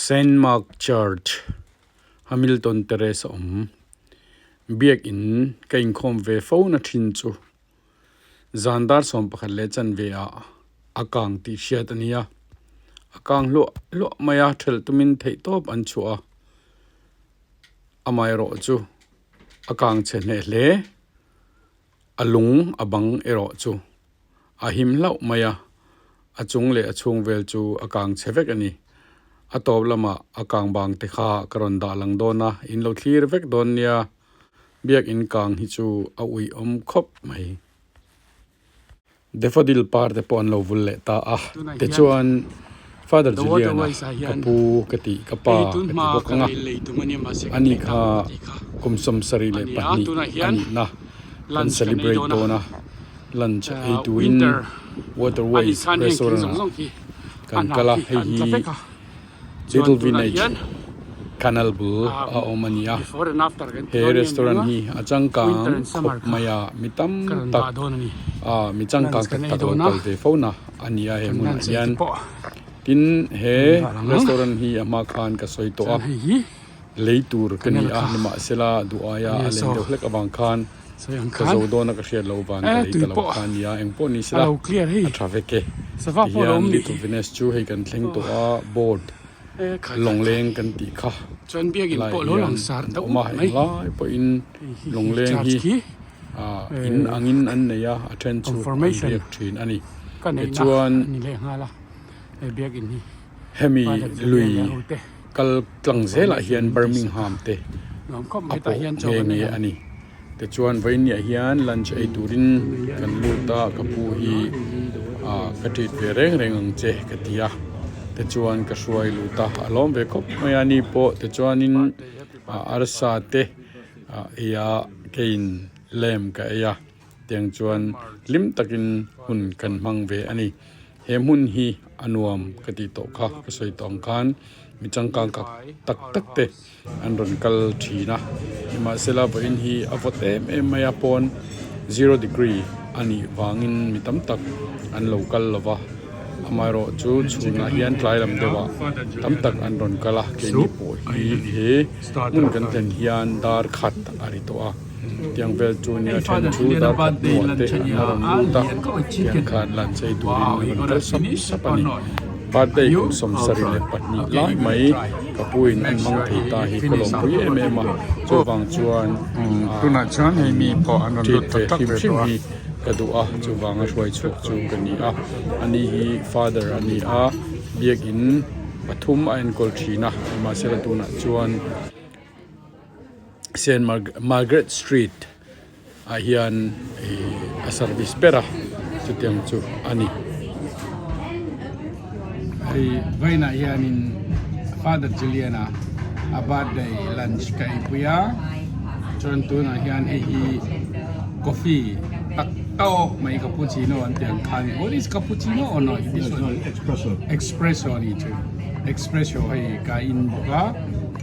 Saint Mark Church, Hamilton Terrace a awm. Biakin ka inkhawm ve fo na thin chu zan dar 11 leh chanve ah a kang tih hriat a ni a. A kang hluah hluah mai a, thelh tumin theihtawp an chhuah a. Amaherawh chu a kang chhe hneh hle. A lung a bang erawh chu a him hlauh mai a, a chung leh a chhung vel chu a kang chhe vek a ni. A tawp lamah a kang bang te kha ka rawn dah lang dawn a, in lo thlir vek dawn nia, biakin kang hi chu a uiawm khawp mai. Daffodil par te pawh an lo vul leh ta a, tichuan Father Julian-a ka pu ka tih ka pa ka ti bawk ang a, ani kha kum 72 a nihna kan celebrate dawn a, lunch ei turin Waterways restaurant ah kan kal a, hei hi Little Village Canal bul a awm a ni a, he restaurant hi a changkang khawp mai a, mi tam tak ah mi changkang tak tak lo kal ve fo na a ni a he hmunah hian. Tin he restaurant hi a hma khan ka sawi tawh a, lei tur ka ni a, nimahsela duh aia a len deuh hlek avang khan ka zo dawn a ka hriat loh vang ka lei ta lo kha a ni a, engpawh ni sela a tha vek e. Tihian Little Venice chu hei kan thleng tawh a, boat lawngleng kan tih kha lai hian an awm a, englai pawhin lawngleng hi in angin an nei a, a then chu an riak thin a ni. Tichuan hemi lui kal tlang zelah hian Birmingham te a pawh nghe nghe a ni. Tichuan vawiinniah hian lunch ei turin kan lut a, ka pu hi ah ka treat ve reng reng ang che ka ti a, tichuan ka hruai lut a, a lawm ve khawp mai a ni pawh tichuanin ah arsa te ah ei a keiin lamb ka ei a, tiang chuan hlim takin hun kan hmang ve a ni. He hmun hi a nuam ka tih tawh kha ka sawi tawh ang khan mi changkang kak tak tak te an rawn kal thin a, nimahsela vawiin hi a vawt em em mai a pawn zero degree a nih vangin mi tam tak an lo kal lo va, amaherawh chu chhunah hian tlai lam deuhah tam tak an rawn kal a, keini pawh hi he hmun kan thlen hian dar khat a ri tawh a. Tiang vel chu nia then chu dar khat hnuah te an la rawn lut a, tiang khan lunch ei turin an rawn kal sap sap a ni. Birthday kum 72 lai mai ka puin an hmang thei ta hi ka lawmpui em em a, chuvang chuan treat ve hrim hrim hi ka duh a, chuvanga hruai chhuak chu ka ni a, ani hi father a ni a, biakin pathum a enkawl thin a, nimahsela tunah chuan. Saint Margaret Street ah hian ih a service ber a chutiang chu a ni. Hei vawiinah hianin Father Julian-a a birthday lunch ka eipui a, chuan tunah hian hei hi coffee tak tawk mai cappuccino an tih ang kha a ni. What is cappuccino or not? This one? Espresso. Espresso a ni chu. Espresso hei ka in bawk a.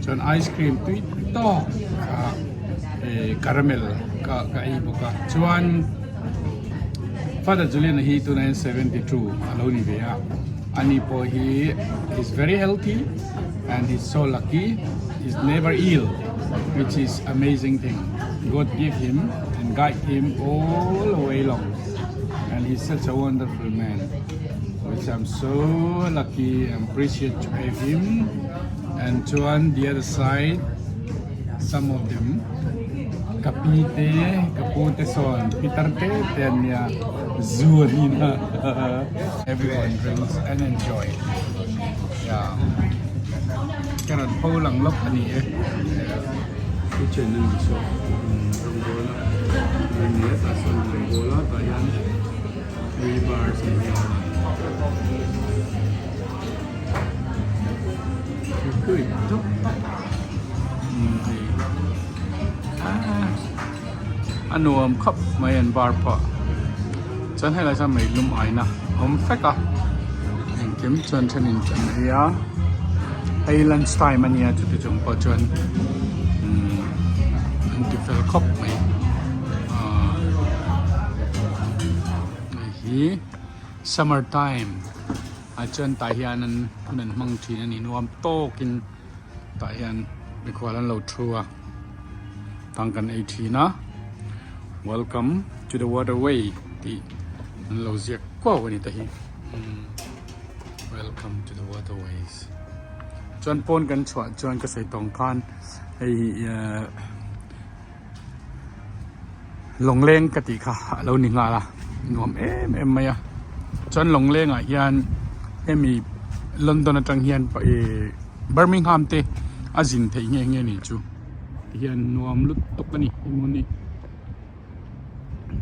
Chuan ice cream tui tawk kha eh caramel ka ka ei bawk a chuan Father Julian-a hi tunah hian 72 a lo ni ve a ani pawh hi he's very healthy and he's so lucky he's never ill which is amazing thing God give him and guide him all the way long and he's such a wonderful man which I'm so lucky and appreciate to have him. And chuan the other side some of them ka pi te ka pu te sawn pitar te te an nia zu an in a everyone drinks and enjoy yeah ka rawn pho lang lawk a ni e Kitchen a ni saw rawngbawl a ni a tah sawn rawngbawl a tah hian tui bar a ni a. A nuam khawp mai an bar pawh chuan helai chuan meilum aina a awm vek a engkim chuan thenin an ei a hei lunch time a nia chuti chung pawh chuan umm an ti fel khawp mai ahh hei hi summer time. Ah chuan tah hian an hun an hmang thin a ni nuam tawkin tah hian mikhual an lo thu a tang kan ei thin a welcome to the waterway tih an lo ziak kuau a ni ta hi welcome to the waterways chuan pawn kan chhuah chuan ka sawi tawng khan hei ehh. Lawngleng ka tih kha a lo ni nghal a nuam em em mai a chuan lawngleng ah hian hemi London atang hian ihh Birmingham te a zin theih nghe nghe ni chu tihian nuam lutuk a ni hmun hi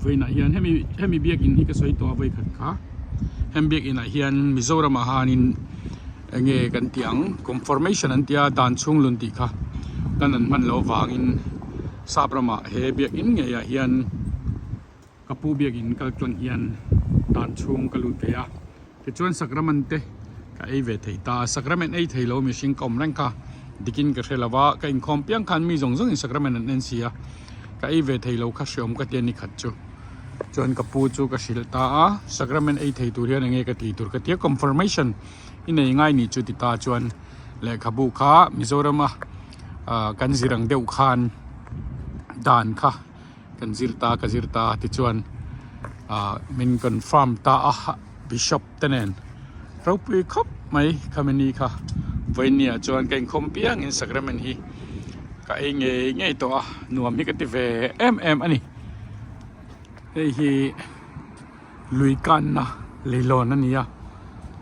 vawiinah hian hemi hemi biakin hi ka sawi tawh a vawikhat kha hemi biakin ah hian Mizoram ah hanin eng nge kan tih ang conformation an tia dan chhung lun tih kha kan an hman loh avangin sap ramah he biakin ngeiah hian ka pu biakin kal tlang hian dan chhung ka lut ve a tichuan sacrament te ka ei ve thei ta sacrament ei thei lo mihring ka awm reng kha dikin ka hre lo va ka inkhawm piang khan mi zawng zawngin sacrament an en si a ka ei ve thei lo kha hreawm ka ti a ni khat chu. Chuan ka pu chu ka hrilh ta a, sacrament ei thei tur hian enge ka tih tur ka ti a, confirmation i nei ngai ni chu ti ta chuan lehkhabu kha Mizorama ah kan zir ang deuh khan dan kha kan zir ta ka zir ta tichuan ah min confirm ta a bishop te nen ropui khawp mai khami kha vawinia chuan ka inkhawm piangin sacrament hi ka ei ngei ngei tawh a nuam hi ka ti ve em em a ni. Hei hi lui kanna leilawn a ni a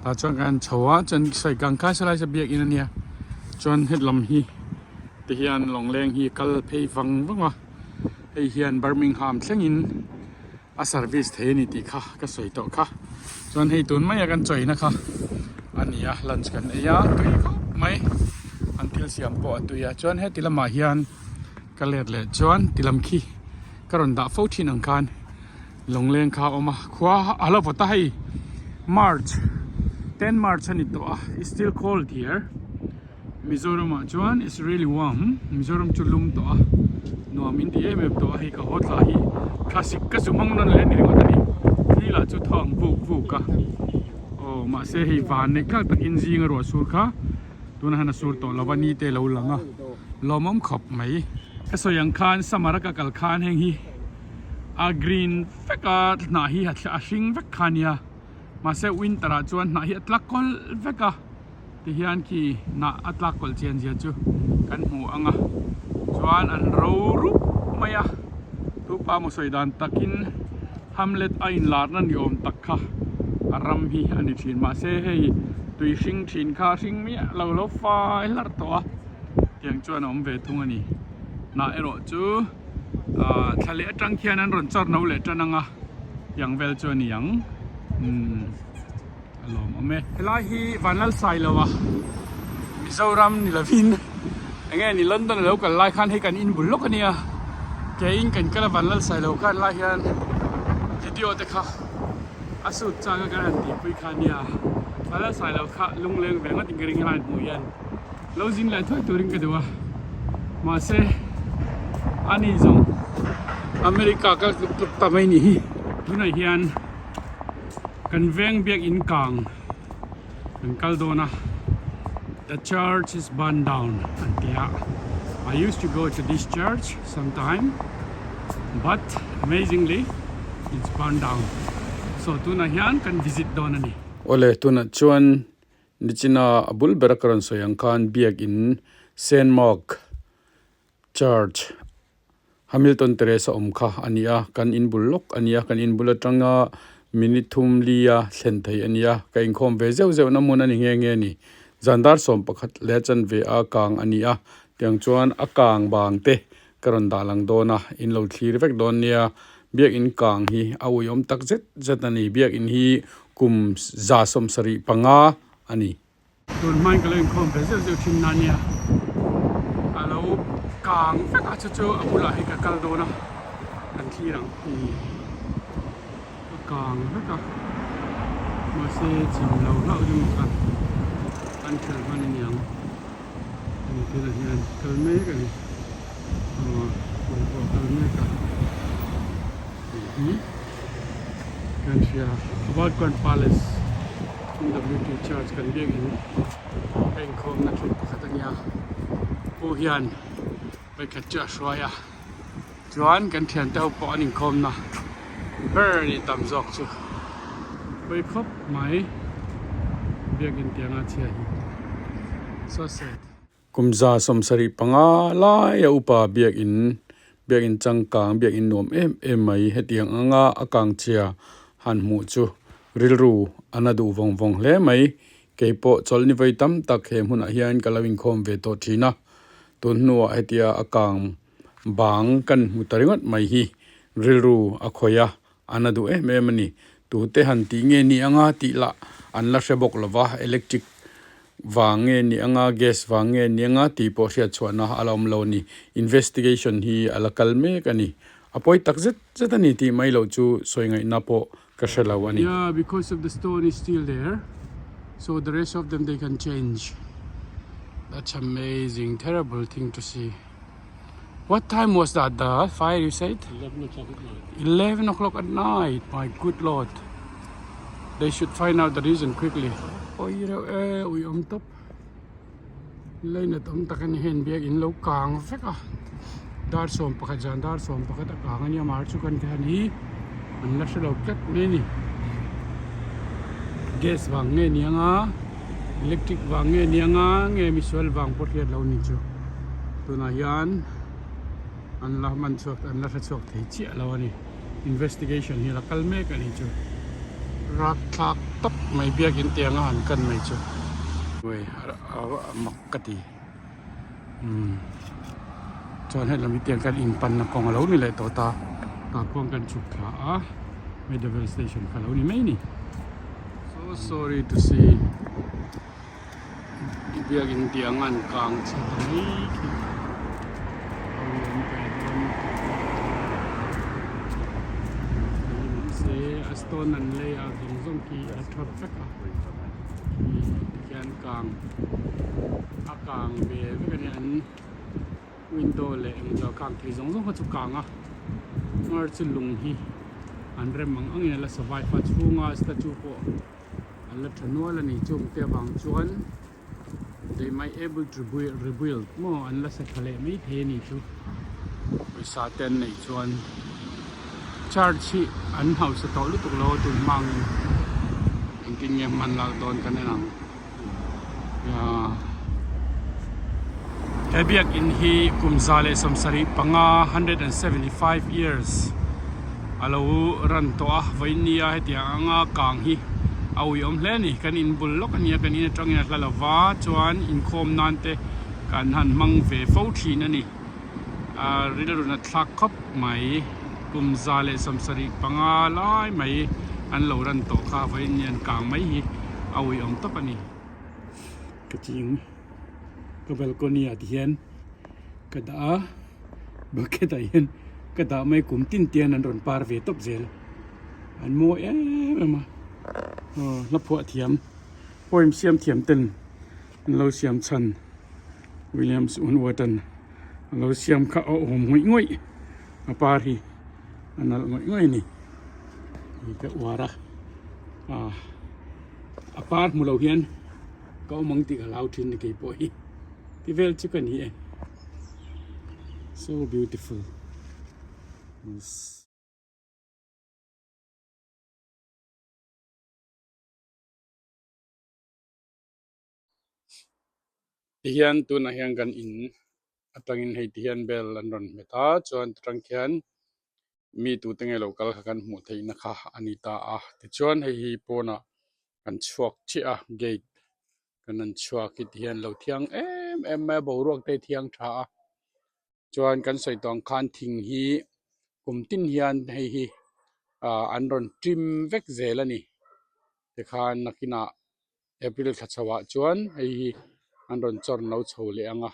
tah chuan kan chho a chuan sawi kang khai saw lai saw biakin a nia chuan hetlam hi ti hian lawngleng hi kal phei vang vang a hei hian Birmingham thlengin a service thei a ni tih kha ka sawi tawh kha chuan hei tun maia kan chawina kha a ni a lunch kan ei a tui khawp mai an thil siam pawh a tui a chuan heti lamah hian ka let leh chuan ti lam khi ka rawn dah fo thin ang khan lawngleng kha a awm a khua a la vawt a hei march ten march a ni tawh a it's still cold here Mizoram ah chuan it's really warm Mizoram chu lum tawh a nuam in ti em em tawh a hei ka haw thla hi thlasik ka zu hmang nawn leh a ni ringawt a ni thli lah chu thaw ang vuk vuk a aw mahse hei van neih tlak takin zing a ruah sur kha tunah hian a sur tawh lo va ni te a lo lang a. Lawmawm khawp mai. Ka sawi ang khan summer a ka kal khan heng hi a green vek a hnah hi a hring vek kha ania mahse winter ah chuan hnah hi a tla kawlh vek a tihian khi hnah a tlak kawlh chian zia chu kan hmu ang a chuan an ro rup mai a tupa maw sawi dan takin Hamlet a inlarna ni awm tak kha a ram hi a ni thin mahse hei tui hring thin kha a hring miah lo lo fai hlarh tawh a. Tiang chuan a awm ve thung a ni. Hnah erawh chu ah thla leh atang khian an rawn chawr no leh tan ang a, tiang vel chu a ni ang. Umm a lawm awm e. Helai hi Vanlalsai lo a, Mizoram ni lovin eng nge ni London a lo kal lai khan hei kan in bul lawk a nia. Ke in kan kal a Vanlalsai lo khan lai hian video te kha a sut chang a kan han tihpui kha a nia. Vanlalsai lo kha lungleng ve ngawt in ka ring helai hmuh hian. Lo zin leh thuai turin ka duh a, mahse ani zawng America kal tluk tluk ta mai ni hi. Tunah hian kan veng biakin kang kan kal dawn a, the church is burned down an ti a, I used to go to this church sometime but amazingly it's burned down so tunah hian kan visit dawn a ni. Awle tunah chuan Nichina a bul bera ka rawn sawi ang khan biakin Saint Mark Church Hamilton Terrace a awm kha a ni a, kan in bul lawk a ni a, kan in bul atanga minute thum li a thlen thei a ni a, ka inkhawm ve zeuh zeuh na hmun a ni nghe nghe a ni. Zan dar sawm pakhat leh chanve a kang a ni a, tiang chuan a kang bang te ka rawn dah lang dawn a, in lo thlir vek dawn nia, biakin kang hi a uiawm tak zet zet a ni, biakin hi kum 75 a ni. Tun hmain ka lo inkhawm ve zeuh zeuh thin na nia, a lo kang vek a chu chu a bulah hi ka kal dawn a, kan thlir ang hi a kang vek a, mahse chim lo hlauh emaw kha an ṭhelh hman a niang. Hemi tunah hian kal mek a ni aw kawr pawh a kal mek a hei hi kan hria about Grand Palace. MWT Church kan biakin a inkhawmna thil pakhat a nia pu hian vawikhat chu a hruai a chuan kan thiante ho pawh an inkhawmna ber a nih tam zawk chu pawi khawp mai biakin tianga chhia hi so sad. Kum 75 laia upa biakin biakin changkang biakin nuam em em mai hetiang anga a kangchhia han hmuh chu rilru a na duh vawng vawng hle mai. Kei pawh chawlhni vawi tam tak he hmunah hian ka lo inkhawm ve tawh thin a, tun hnuah hetia a kang bang kan hmu ta ringawt mai hi rilru a khawih a, a na duh em em a ni. Tute han tih nge ni anga tih lah an la hre bawk lo va, electric vang nge ni anga gas vang nge ni anga tih pawh hriat chhuahna a la awm lo a ni. Investigation hi a la kal mek a ni. A pawi tak zet zet a ni tih mai loh chu sawi ngaihna pawh ka hre lo a ni. Yeah, because of the stone is still there, so the rest of them they can change. That's amazing, terrible thing to see. What time was that the fire you said? 11 o'clock at night. 11 o'clock at night. My good lord. They should find out the reason quickly. Oi reuh e ui awm tawp. Lainat awm tak a ni hen biak in lo kang vek a. Dar 11 zan dar 11 a kang a nia mar chu kan hian hi an la hre lo tlat mai a ni. Gas vang nge niang a. Electric vang nge ni anga nge misual vang pawh hriat lo ni chu tunah hian an la hman chhuak an la hre chhuak thei chiah lo a ni investigation hi a la kal mek a ni chu rak thlak tawp mai biakin tianga han kan mai chu a mak ka ti umm chuan helam hi tiang kan inpanna kawng a lo ni leh tawh ta tah khuan kan chhuk thla a Maida station kha a lo ni mai a ni. So sorry to see biakin tiang an kang chhe ta mai khi a awm ve dawn mahse a stone an lei a zawng zawng khi a tha vek a tikhian kang a kang ve vek a ni an window leh englo kang thei zawng zawng kha chu kang a mar chu lung hi an rem ang angin a la survive a chhunga statue pawh an la tha nual a ni chung te avang chuan they might able to rebuild maw an la sa tha leh mai thei a ni chu pawisa te an neih chuan church hi an hausa tawh lutuk lo a tun hmangin engtin nge hman lak dawn kan en ang. He biakin hi kum 175, 175 years, a lo ran tawh a, vawinia hetiang anga kang hi a uiawm hle a ni. Kan in bul lawk a nia, kan in atangin a hla lo va, chuan inkhawm nan te kan han hmang ve fo thin a ni. Rilru nat thlak khawp mai, kum 175 lai mai an lo ran tawh kha vawiin an kang mai hi a uiawm tawp a ni. Ka ching ka balcony ah ti hian ka dah a bucket ah hian ka dah mai kum tin te hian an rawn par ve tawp zel an mawi em em a aw hla phuah thiam poem siam thiam ten an lo siam chhan Williams Unwatan a lo siam kha a awm ngawih ngawih a par hi a nalh ngawih ngawih a ni hei ka uar a ah a par hmu lo hian ka awm ang tih ka hlau thin ni keipawh hi ti vel chu ka ni e so beautiful. Tihian tunah hian kan in atangin hei tihian bell an rawn hmet a chuan atang khian mi tute nge lo kal kha kan hmuh theihna kha a ni ta a tichuan hei hi pawnah kan chhuak chiah a gate kan han chhuak hi tihian lo thiang em em mai a boruak te hi thiang tha a chuan kan sawi tawh ang khan thing hi kum tin hian hei hi ah an rawn trim vek zel a ni tikhan nakinah. April thla chho ah chuan hei hi an rawn chawr no chho leh ang a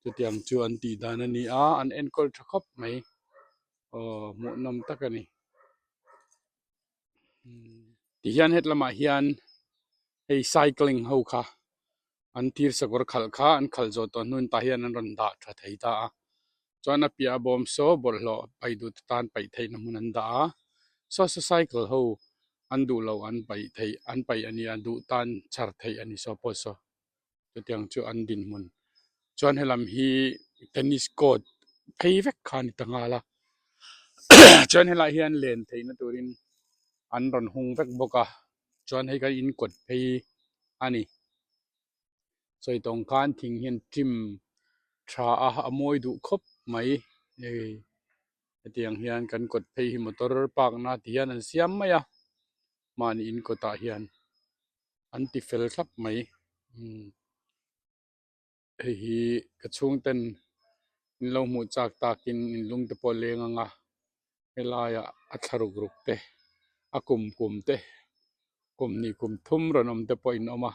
chutiang chu an tih dan a ni a an enkawl tha khawp mai aw hmuhnawm tak a ni tihian hetlamah hian hei cycling ho kha an thir sakawr khalh kha an khalh zawh tawh hnuin tah hian an rawn dah tha thei ta a chuan a piah bawm saw bawlhhlawh paih duh te tan paih theihna hmun an dah a saw saw cycle ho. An duh lo an paih theih an paih a nia duh tan chhar theih a ni saw pawh saw chutiang chu an dinhmun chuan helam hi tennis court phei vek kha a ni ta nghal a chuan helaiah hian len theihna turin an rawn hung vek bawk a chuan hei kan in kawt phei a ni sawi tawng khan thing hian trim tha a a mawi duh khawp mai hei. Hetiang hian kan kawt phei hi motor park na ti hian an siam mai a mahni in kawtah hian an ti fel thlap mai umm hei hi ka chhungten in lo hmuh chak takin in lung te pawh a leng ang a helaiah a thla ruk ruk te a kum kum te kum hnih kum thum rawn awm te pawh in awm a.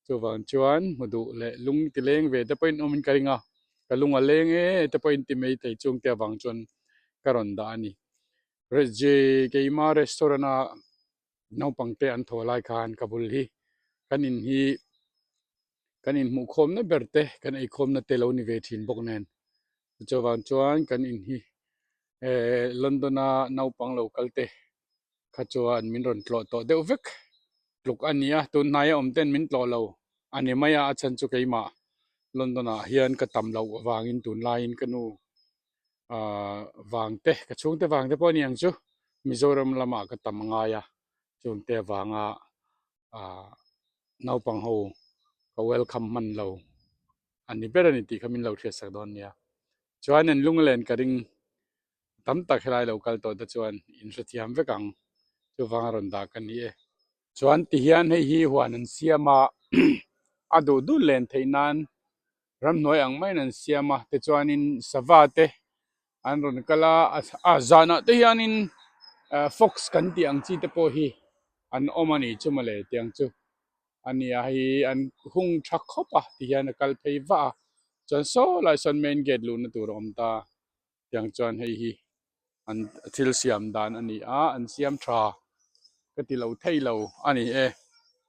Chuvang chuan hmu duh leh lung ti leng ve te pawhin awmin ka ring a, ka lung a leng e te pawhin ti mai thei chung te avang chuan ka rawn dah a ni. Keima restaurant a naupang te an thaw lai khan ka bul hi kan in hi kan inhmuhkhawmna ber te kan eikhawmna te lo ni ve thin bawk nen chuvang chuan kan in hi London a naupang lo kal te kha chuan min rawn tlawh tawh deuh vek tluk a ni a tun hnaia awm ten min tlawh lo a ni mai a a chhan chu keimah London ah hian ka tam loh avangin tunlaiin ka nu ahh vang te ka chhungte vang te pawh a ni ang chu Mizoram lamah ka tam angai a chungte avanga ahh naupang ho ka welcome hman lo a ni ber a ni tih kha min lo hriatsak dawn nia chuan an lunglen ka ring. Tam tak helai lo kal tawh te chuan in hrethiam vek ang chuvang a rawn dah ka ni e. Chuan ti hian hei hi huan an siam a a duh duh len theih nan ramhnuai ang maiin an siam a tichuanin sava te an rawn kal a a zanah te hianin fox kan tih ang chi te pawh hi an awm a ni chu mawle tiang chu a nia hei an hung tha khawp a ti hian a kal phei vah a chuan saw lai sawn main gate luhna tur a awm ta. Tiang chuan hei hi an thil siam dan a ni a an siam tha ka ti lo thei lo a ni e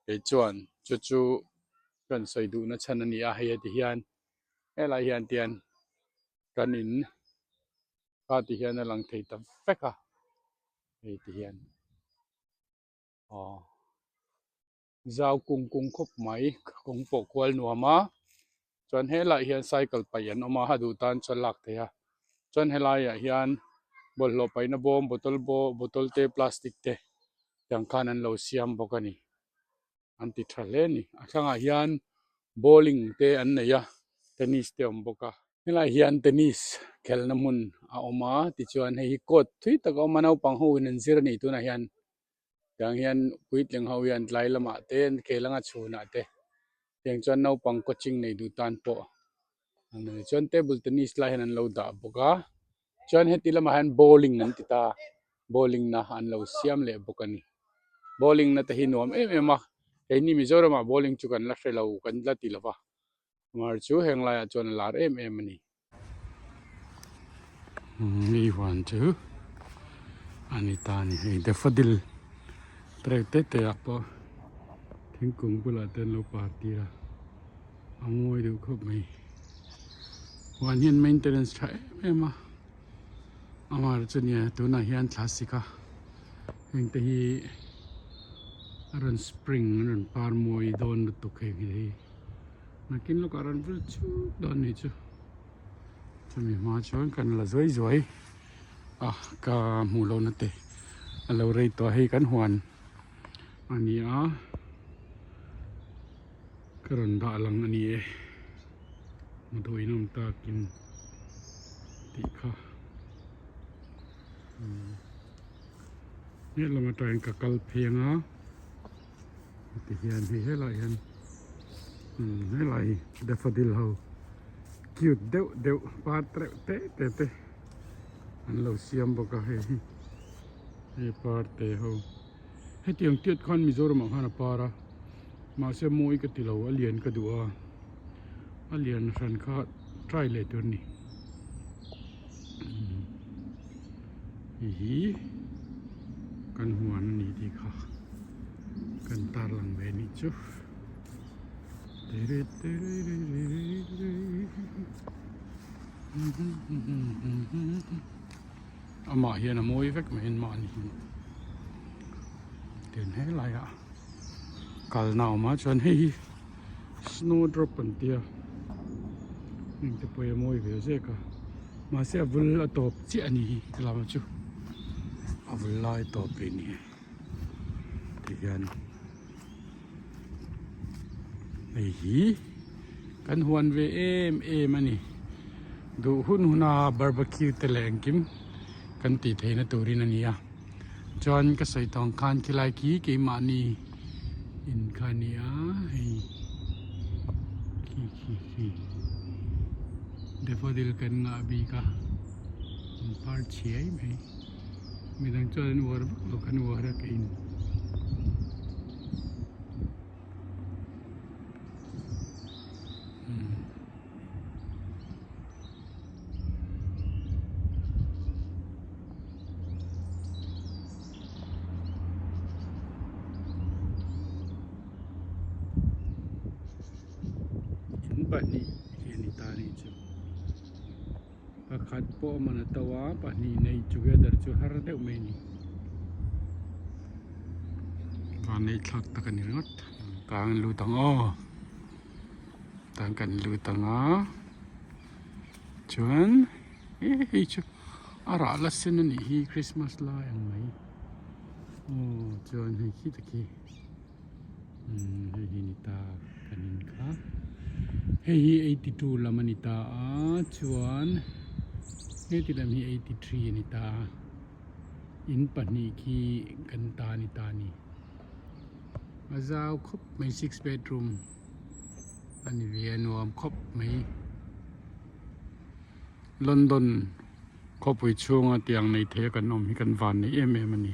kei chuan chu chu kan sawi duhna chhan a ni a hei heti hian helai hian tian kan in kha ti hian a lang thei ta vek a hei ti hian aw. Zau kung kung khawp mai kawng pawh kual nuam a chuan helaiah hian cycle paih an awm a a duh tan chuan lak theih a chuan helaiah hian bawlhhlawh paihna bawm bottle bawm bottle te plastic te tiang khan an lo siam bawk a ni an ti tha hle a ni a thlangah hian bowling te an nei a tennis te a awm bawk a. Helaiah hian tennis khelhna hmun a awm a tichuan hei hi court thui tak a awm a naupang ho in an zir a ni tunah hian. Tiang hian puitling ho hian tlai lamah te an khel anga chhunah te tiang chuan naupang coaching nei duh tan pawh an nei chuan table tennis lai hian an lo dah bawk a chuan heti lamah hian bowling an ti ta bowling na an lo siam leh bawk a ni bowling na te hi nuam em em a keini Mizoram ah bowling chu kan la hre lo kan la ti lo va mar chu heng laiah chuan a lar em em a ni. Hei huan chu a ni ta a ni hei daffodil trek te te ah pawh thingkung bulah te an lo par tir a a mawi deuh khawp mai huan hian maintenance tha em em a amah chu nia tunah hian thla sik a heng te hi a rawn spring a rawn par mawi dawn lutuk heng hi. Nakin lawkah rawn vul chuk dawn ni chu chumi hma chuan kan la zuai zuai a ka hmuh lohna te a lo rei tawh a hei kan huan a ni a ka rawn dah lang a ni e hmuh in awm takin tih kha helam atangin ka kal phei ang a. Heti hian hei helai hian umm helai hi daffodil ho cute deuh deuh par tereuh te te te an lo siam bawk a hei hi hei par te ho hetiang tiat khan Mizoram ah khan a par a mahse mawi ka ti lo a lian ka duh a a lian hran kha try leh tur a ni hei hi kan huan a ni tih kha. Kan tar lang ve nih chu. Amah hian a mawi vek mai an mahni hi. Tin helai ah kalna a awm a chuan hei hi snow drop an tia heng te pawh hi a mawi ve zek a mahse a vul a tawp chiah a ni hi tlama chu a vul lai tawp rih ni tihian hei hi kan huan ve em em a ni duh hun huna barbecue te leh engkim kan tih theihna turin a ni a. Chuan ka sawi tawh ang khan khilai khi keimahni in kha a ni a hei khi khi khi daffodil kan ngah bik a an par chhiai mai midang chuan an uar vak lo kan uar a keiin. In pahnih hi a ni ta anih chu pakhat pawh a man a to a pahnih nei together chu har deuh mai a ni vanneih thlak tak a ni ringawt tang an lut ang aw tang kan lut ang a chuan hei chu a rah la sen a nih hi christmas lai ang mai aw chuan hei khi te khi umm hei hi a ni ta kan in kha hei hi 82 lam a ni ta a chuan heti lam hi 83 a ni ta a in pahnih khi kan ta a ni ta a ni a zau khawp mai six bedroom a ni ve a nuam khawp mai. London khawpui chhunga tiang nei thei a kan awm hi kan van nei em em a ni.